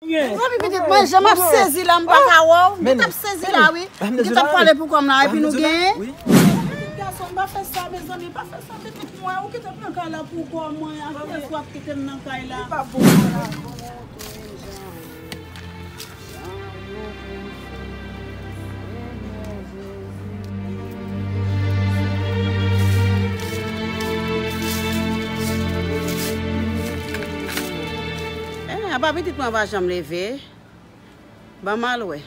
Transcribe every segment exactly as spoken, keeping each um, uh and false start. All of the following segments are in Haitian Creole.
Mezanmi, pitit mwen, jan m ap sezi la, m pa ka wè w. M gentan ap sezi la, wi. M gentan ap pale pou kò m la, epi nou genyen. Pitit gason, pa fè sa, mezanmi, pa fè sa, pitit mwen. Ou kite m nan kay la pou kò mwen, a kilès w ap kite m nan kay la? Eh, apa pitit mwen pa janm leve. Ban m al wè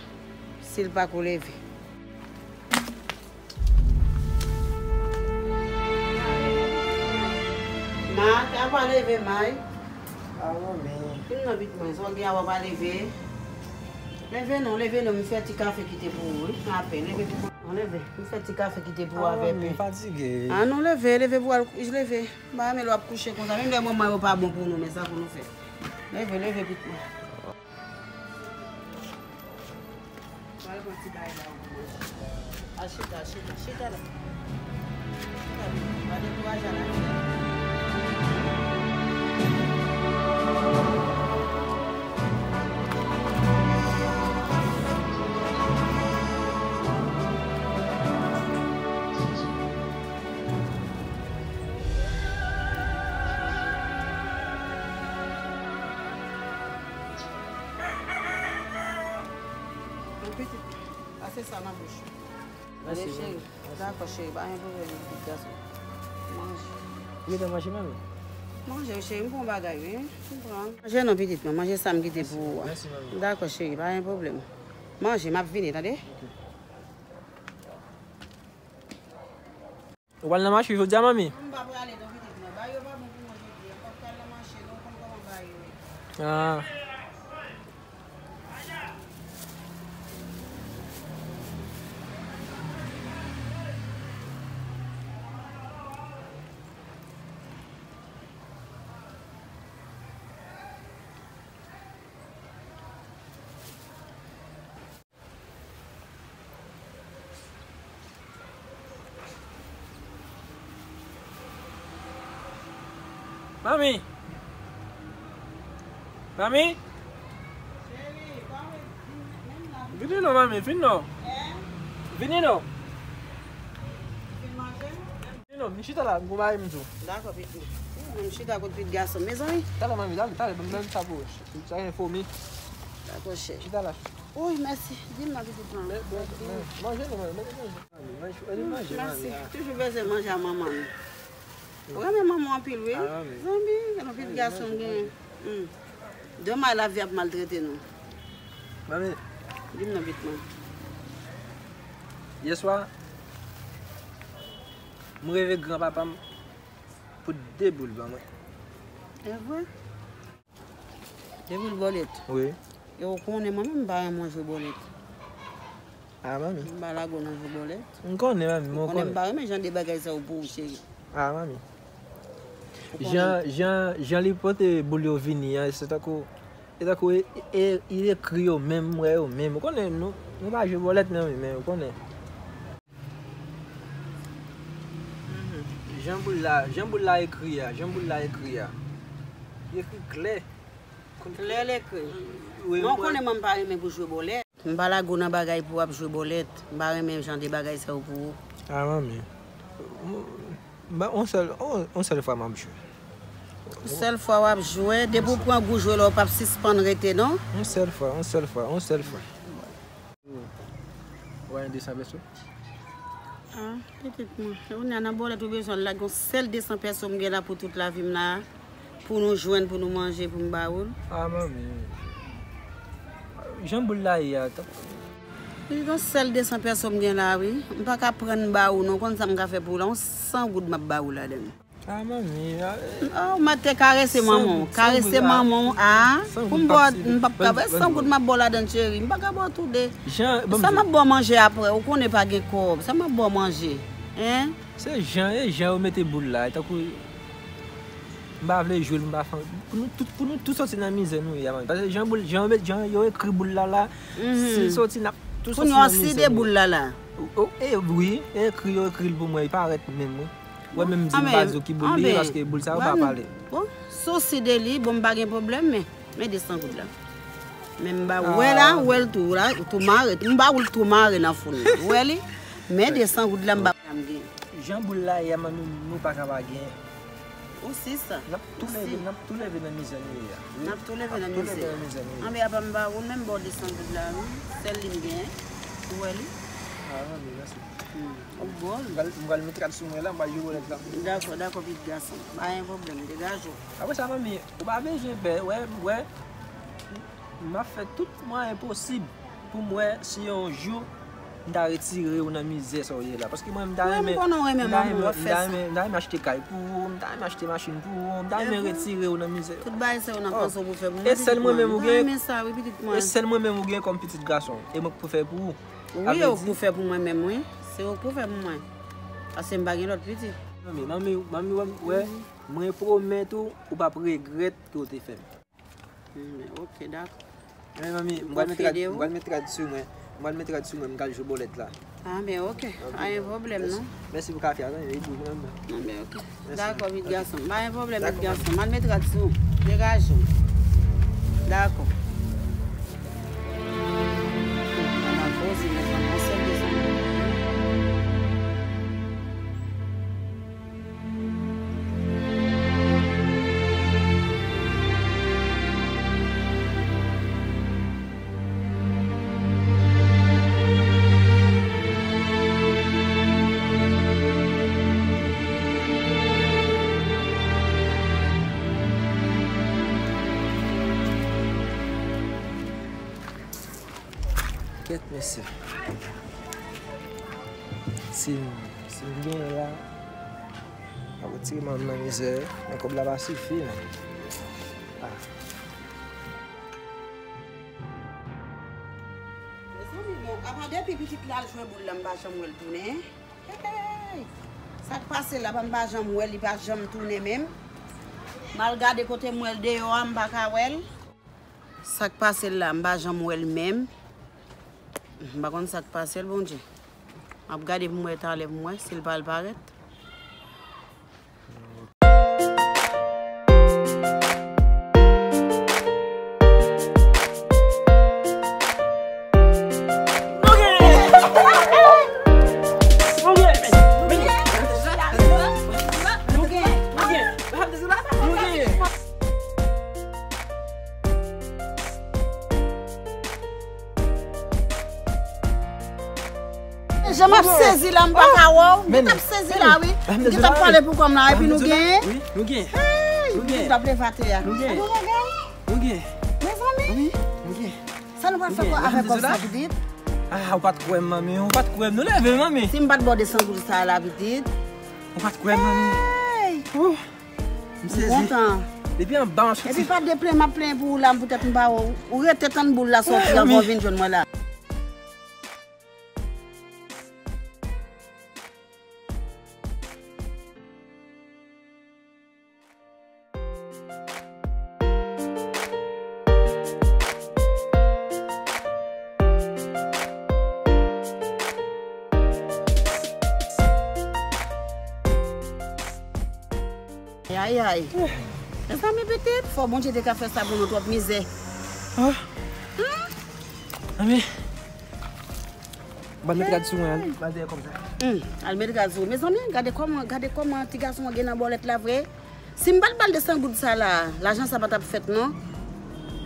si l pako leve. Ma, apa leve, May? Ah, manmi. Vin non, pitit mwen, sa w gen a w pa leve. Leve non, leve non, m fè ti kafe kite pou ou, wi. Apèn, leve pitit mwen, leve. M fè ti kafe kite pou ou avè pen. Ah, manmi, m fatige. Ah non, leve, leve pou w al kouche, leve. M pa renmen lè w ap kouche konsa. Menm lè manman yo pa bon pou nou, men sa pou nou fè. Leve, leve, pitit mwen. Al pran ti bagay la ou manje. Al chita, chita, chita la. Chita la. Pa dekouraje a la. Mon pitit, pase sa nan bouch ou. Mèsi, cheri. Dakò, cheri, pa gen pwoblèm, pitit gason. Manje. Ou gentan manje, manmi? Manje, wi, cheri, m pran bagay, wi. M pran. Manje non, pitit mwen, manje sa m kite pou ou a. Mèsi, manmi. Dakò, cheri, pa gen pwoblèm. Manje, m ap vini, tande? Ok. Ou pral nan mache jodi a, manmi? M pa prale non, pitit mwen. Bagay yo pa bon pou mwen jodi a. M p ap pral nan mache non, ou konn kòman bagay yo ye. Ah. Manmi! Manmi! Vini non, manmi, vini non. Vini non. Vini non, m chita la, m gon bagay m di w. Dakò, pitit. M chita kot pitit gason, mezanmi. Talè, manmi, talè, talè, ban m sa pou ou. Sa gen fomi. Dakò, cheri. Chita la. Wi, mèsi. Di m non, pitit mwen. Manje non, manje, manje. Manje, manje, manje. Toujou bezwen manje a manman nou. Ou renmen manman anpil, wi. Zanmi, gen yon pitit gason m gen. Dòmaj lavi ap maltrete nou. Manmi. Di m non, pitit mwen. Yèswa, m reve granpapa m pote de boul ban mwen. E vre? Depi l bòlèt. Wi. E ou konnen mwen menm m pa renmen jwe bòlèt. Ah, manmi. M pa lago nan jwe bòlèt. M konnen, manmi, mwen konnen. Ou konnen m pa renmen jan de bagay sa yo pou ou, cheri. Ah, manmi. Ou konnen. Jan, jan, jan li pote boul yo vini an, se tankou, se tankou e, e, e, li ekri yo menm, m wè yo menm. Ou konnen, nou, nou pa jwe bòlèt, manmi, men ou konnen. Jan boul la, jan boul la ekri a, jan boul la ekri a. Li ekri klè. Klè l ekri. Wi, men ou konnen mwen m pa renmen pou jwe bòlèt. M pa lago nan bagay pou w ap jwe bòlèt. M pa renmen jan de bagay sa yo pou ou. Ah, manmi. M, m, yon sèl, yon, yon sèl fwa m ap jwe. Yon sèl fwa w ap jwe, depi w pran gou jwe la, ou p ap sispann rete, non? Yon sèl fwa, yon sèl fwa, yon sèl fwa. Ou pa gen de san peso? Ah, pitit mwen. Kounye a nan bòlèt ou bezwen lage yon sèl de san peso m gen la pou tout lavi m la. Pou nou jwenn, pou nou manje, pou m ba ou l. Ah, manmi. Jan boul la ye a, tankou. Li gen yon sèl de san peso m gen la, wi. M pa ka pran ba ou, non. Konn sa m ka fè pou ou la? Yon san goud m ap ba ou ladan l. Ah, manmi, ah, eh. Oh, m te karese manman w. Karese manman w, ah. Pou m ba w, m p ap ka ba w. San goud m ap ba w ladan, cheri. M pa ka ba w tou de. Sa m ap ba w manje apre, ou konnen pa gen kòb. Sa m ap ba w manje. Hein? Se jan, e jan yo mete boul la. E tankou, m pa vle jwe l, m pa fè. Pou nou tout, pou nou tout soti nan mizè nou ye a, manmi. Paske jan boul, jan yo met, jan yo ekri boul la la, si l soti, n ap tout soti nan mizè nou ye. Kounye a, si de boul la la. O, e, wi, ekri yo ekri l pou mwen, li parèt menm, wi. Ou wè menm di m pa di w ki boul li ye, paske boul sa yo pa pale. Bon, si w si de li, bon, m pa gen pwoblèm, men, men de san goud la. Men m ba ou wè la, ou wè l tou la, ou tou mare. M ba ou l tou mare nan foul la. Ou wè li? Men de san goud la m ba m gen. Jan boul la ye a, manmi, nou pa ka pa gen. Ou si sa. N ap tou leve, n ap tou leve nan mizè nou ye a. N ap tou leve nan mizè. Anben apa m ba ou l menm ba w de san goud la wi. Sèl li m gen. Ou wè li? Ah, manmi, mèsi. Ou bòl. M pral, m pral met rad sou mwen la, m pral jwe bòlèt la. Dakò, dakò, pitit gason. Pa gen pwoblèm, degaje w. Apre sa, manmi, ou pa bezwen pè, wè, wè. M ap fè tout mwayen posib pou m wè si yon jou m ta retire w nan mizè sa w ye la. Paske mwen, m ta renmen, m ta renmen, m ta renmen, m ta renmen achte kay pou ou, m ta renmen achte machin pou ou, m ta renmen retire w nan mizè. Tout bagay sa yo nan panse w pou fè pou mwen, pitit mwen. E sèl mwen menm ou gen, e sèl mwen menm ou gen kòm pitit gason. E mwen k pou fè pou ou. Wi, ou k pou fè pou mwen menm, wi. Se ou k pou fè pou mwen. Paske m pa gen lòt pitit. Manmi, manmi, manmi, wè, mwen pwomèt ou, ou p ap regrèt ke w te fè m. Hmm, ok, dakò. Men manmi, m pral met rad, m pral met rad sou mwen. M pral met rad sou mwen, m pral jwe bòlèt la. Ah, ben, ok. Pa gen pwoblèm, non. Mèsi pou kafe a, non, li dou, non. Ah, ben, ok. Dakò, pitit gason. Pa gen pwoblèm, pitit gason. M al met rad sou. Degaje w. Dakò. Mwen poze, mezanmi, yon sèl de san. Kèt mesye. Si m, si m genyen la, m ap retire manman nan mizè, men kòb la pa sifi, men. Ah. Mezanmi, bon, apa depi pitit la al jwe boul la, m pa janm wè l tounen. Hey! Sa k pase la, m pa janm wè l, li pa janm tounen menm. M al gade kote m wè l deyò a, m pa ka wè l. Sa k pase l la, m pa janm wè l menm. M pa konn sa k pase l, Bondye. M ap gade pou m wè talè pou m wè si l pa al parèt. Jan m ap sezi la, m pa ka wè w. M t ap sezi la, wi. M t ap pale pou kò m la, epi nou gen. Wi, nou gen. Hey, nou gen. M t ap leve atè a. Nou gen. Nou gen. Mezanmi. Wi, nou gen. Sa nou pral fè avèk kòb sa, pitit? Ah, ou pa t kwè m, manmi. Ou pa t kwè m. Nou leve, manmi. Si m pa t ba w de san goud sa la, pitit. Ou pa t kwè m, manmi. Hey! M sezi. M kontan. Depi anba, m soti. Epi pa de plenn m ap plenyen pou ou la, poutèt m pa wè w. Ou rete tann boul la soti anvan w vin jwenn mwen la. Ay, ay, ay. Mezanmi, pitit, fò Bondye te ka fè sa pou nou, twòp mizè. Ah. Hmm? Ami. Ban m met rad sou mwen, al met kòb sa. Hmm, al met rad sou. Mezanmi, gade kòman, gade kòman ti gason an gen nan bòlèt la vre. Si m pa t ba l de san goud sa la, lajan sa pa t ap fèt non.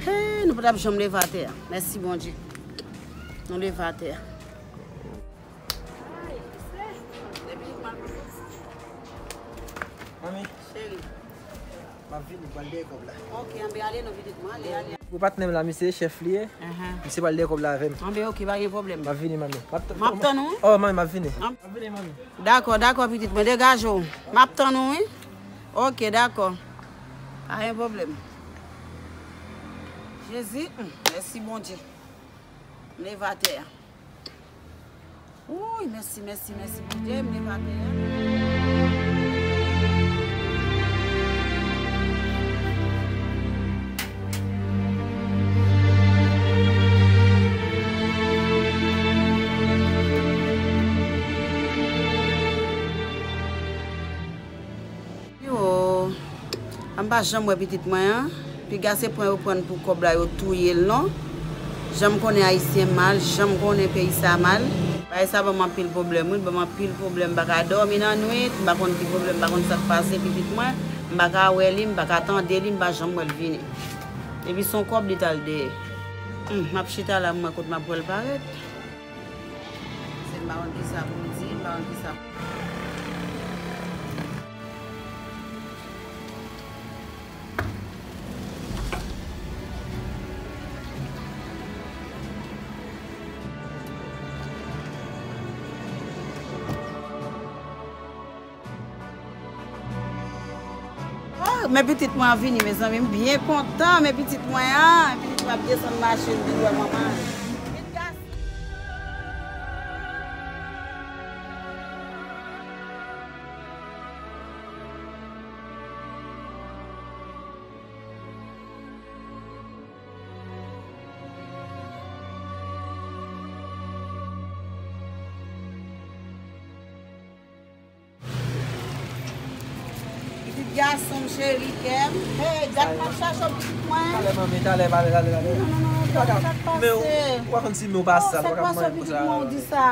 Hey, nou pa t ap janm leve atè a. Mèsi Bondye. Nou leve atè a. Manmi. Cheri. M ap vini, m pral dèyè kòb la. Ok, anben ale non pitit mwen, ale, ale. Pou patnè m la, misye chèf li ye. Misye pral dèyè kòb la avè m. Anben ok, pa gen pwoblèm. M ap vini, manmi. M ap tann ou. Oh, manmi, m ap vini. M ap vini, manmi. Dakò, dakò, pitit mwen, degaje w. M ap tann ou, wi. Ok, dakò. Pa gen pwoblèm. Jezi, hmm, mèsi Bondye. M leve atè a. Wouy, mèsi, mèsi, mèsi Bondye, m leve atè a. Yo, m pa janm wè pitit mwen an. Piga se pran yo pran pou kòb la, yo touye l non. Jan m konnen Ayisyen mal, jan m konnen peyi sa mal. Bagay sa ban m anpil pwoblèm, wi, ban m anpil pwoblèm. M pa ka dòmi nan nwit, m pa konn ki pwoblèm, m pa konn sa k pase pitit mwen. M pa ka wè li, m pa ka tande li, m pa janm wè l vini. Epi se yon kòb li t al dèyè. Hum, m ap chita la, m wè kote m ap wè l parèt. Se m pa konn ki sa pou m di, m pa konn ki sa pou m Oh, men pitit mwen an vini, mezanmi, m byen kontan, men pitit mwen an, pitit mwen ap desann machin, vin wè manman. Vin gas. Pitit gason m cheri kè m. Hey, dat m ap chache w pitit mwen. Talè, manmi, talè, talè, talè, talè. Non, non, non, non, sa k pase? Men w pa konn si men w pa sal, w pa ka manyen konsa. Sa k pase pitit mwen, ou di sa?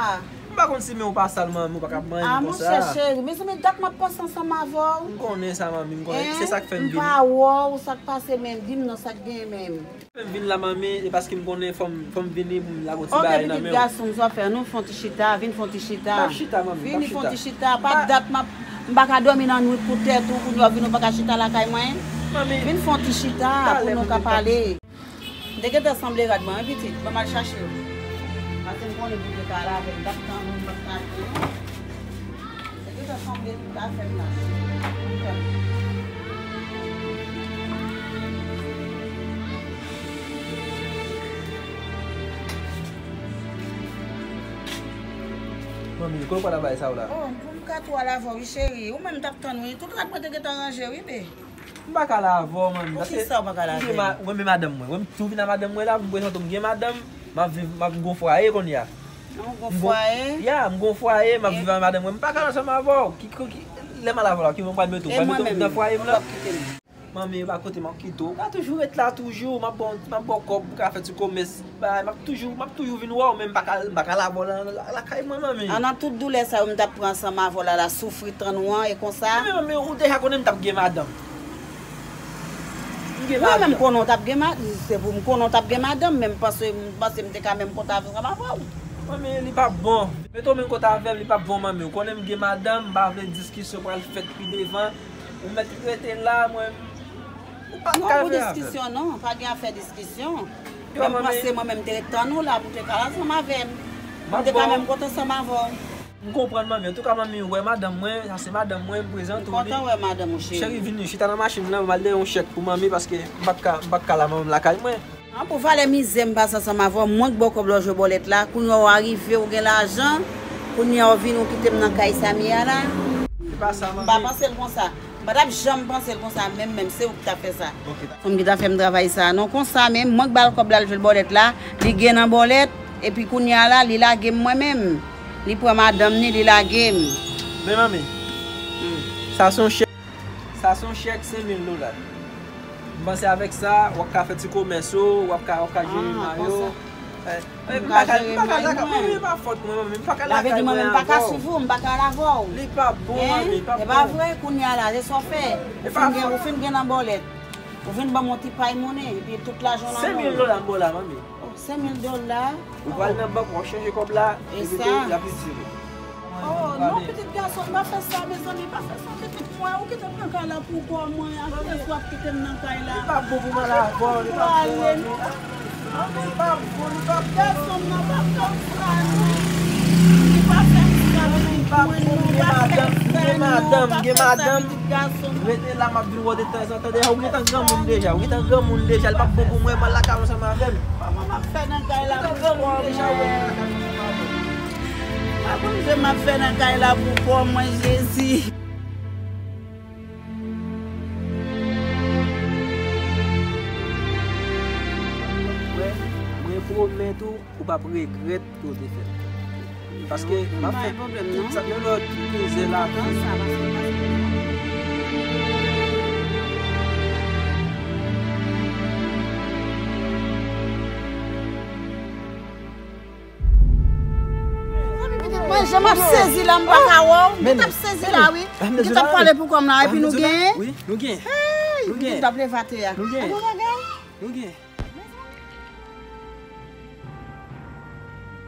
M pa konn si men w pa sal, manmi, ou pa ka manyen konsa. Ah, monchè cheri, mezanmi, dat m ap panse ansanm avè w. M konnen sa, manmi, m konnen. Se sa k fè m vin. M pa wè w, sa k pase menm? Di m non, sa k genyen menm? Fè m vin la, manmi, e paske m konnen fò m, fò m vini pou m lage yon ti bagay nan men w. Ok, pitit gason m, sa w ap fè? Nou fè yon ti chita, vin fè yon ti chita. M ap chita, manmi, m ap chita. Vini fè yon ti chita. Pa dat m ap, m pa ka dòmi nan nwit pou tèt ou, kounye a w vin ou pa ka chita lakay mwen. Manmi, vin fè yon ti chita pou nou ka pale. M te gentan sanble rad mwen, wi, pitit. Ban m al chache w. Paske m konnen pou te ka lave l, m t ap tann ou, m t ap tann ou. M te gentan sanble tout afè m la. Manmi, kote w pral al bay sa w la? Oh, pou m ka tou al avè w, wi, cheri. Ou menm m t ap tann ou, wi. Tout rad mwen te gentan ranje, wi, be. M pa ka al avè w, manmi, paske... Poukisa w pa ka al avè m? Ou renmen madanm mwen. Wè m tou vin a madanm mwen la, pou m prezante w, m gen madanm, m ap viv, m ap gon fwaye kounye a. Ou gon fwaye? Ya, m gon fwaye, m ap viv avèk madanm mwen. M pa ka al ansanm avè w. Ki, ki, ki, lè m al avè w la, ki, mwen pral mete w, pral mete w nan fwaye m nan. Manmi, e pa kote m ap kite w. Ou ka toujou ret la toujou, m ap ba w, m ap ba w kòb pou w ka fè ti komès. Bay, m ap toujou, m ap toujou vin wè w, men m pa ka, m pa ka al avè w la, la, lakay mwen, manmi. An, nan tout doulè sa yo m t ap pran ansanm avè w la, la soufri tann ou an, e konsa? Men, manmi, ou deja konnen m t ap gen madanm. M gen madanm. Wi, men m konnen w t ap gen ma-, se pou m konnen w t ap gen madanm, men m panse, m panse m te ka menm konte avè, ansanm avè w. Manmi, li p ap bon. Mete w menm konte avè m, li p ap bon, manmi. Ou konnen m gen madanm, m pa vle diskisyon pral fèt pi devan. Ou mèt rete la, mwen, ou pa ka fè avè m. Non, pou diskisyon, non. Pa gen afè diskisyon. Men m panse mwen menm te ret tann ou la pou te ka al ansanm avè m. M te ka menm konte ansanm avè w. M konprann, manmi. Antouka, manmi, wè madanm mwen, sa se madanm mwen, m prezante w li. M kontan wè madanm ou, cheri. Cheri, vini, chita nan machin nan, m al dèyè yon chèk pou manmi, paske m pa t ka, m pa t ka la, manmi, lakay mwen. An, pou valè mizè m pase ansanm avè w, mwen k ba w kòb lòje bòlèt la, kounye a w arive, ou gen lajan, kounye a w vini, ou kite m nan kay sa m ye a la. Se pa sa, manmi. M pa panse l konsa. M pa t ap janm panse l konsa, menm, menm, se ou ki ta fè sa. Ok. Fanm ki ta fè m travay sa, non, konsa menm, mwen k ba l kòb la, l jwe l bòlèt la, li gen nan bòlèt, epi kounye a la, li lage m mwen menm. Li pran madanm ni, li lage m. Men, manmi, sa se yon chèk. Sa se yon chèk senk mil dola. M panse avèk sa, w ap ka fè ti komès ou, w ap ka, w ap ka jere mayo. Eh, eh, m pa ka, m pa ka lakay, manmi, e pa fòt mwen, manmi, m pa ka lakay mwen avè w. Sa vle di mwen menm m pa ka swiv ou, m pa ka al avè w. Li p ap bon, manmi, li p ap bon. E pa vre, kounye a la, se sa w fè. Ou fin gen, ou fin gen nan bòlèt. Ou vin ban m yon ti pay monnen, epi tout lajan w la. Senk mil dola m ba w la, manmi. Oh, senk mil dola. Ou pral nan bank, w ap chanje kòb la, epi tou, y ap itil ou. Oh, non, pitit gason, pa fè sa, mezanmi, pa fè sa, pitit mwen. Ou kite m nan kay la pou kò mwen, a kilès w ap kite m nan kay la? Li p ap bon pou m al avè w, li p ap bon, manmi. Manmi, li p ap bon, li p ap bon. Gason m nan, pa fè m sa, non. Li pa fè m sa, pitit mwen, non, pa fè m sa, non, pa fè sa, pitit gason m. Rete la, m ap vin wè w de tanzantan. Deja, ou gentan granmoun deja. Ou gentan granmoun deja. Li p ap bon pou mwen, m al lakay ou ansanm avè m. Kòman m ap fè nan kay la pou kò mwen? Pa konn jan m ap fè nan kay la pou kò mwen, Jezi. Mwen, mwen pwomèt ou, ou p ap regrèt ke w te fè l. Paske m ap fè tout sa, menm lè w tout mizè la tou. Jan m ap sezi la, m pa ka wè w. M t ap sezi la, wi. M t ap pale pou kò m la, epi nou genyen. Wi, nou genyen. Hey, nou genyen. M t ap leve atè a. Nou genyen. Bon bagay. Nou genyen.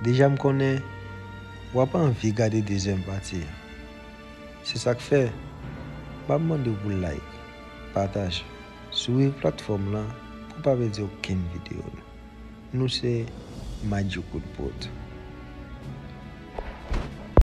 Deja m konnen w ap anvi gade dezyèm pati a. Se sa k fè m ap mande w pou like, pataje, swiv platfòm lan pou w pa pèdi okenn videyo nou. Nou se Madjou Kout Bout.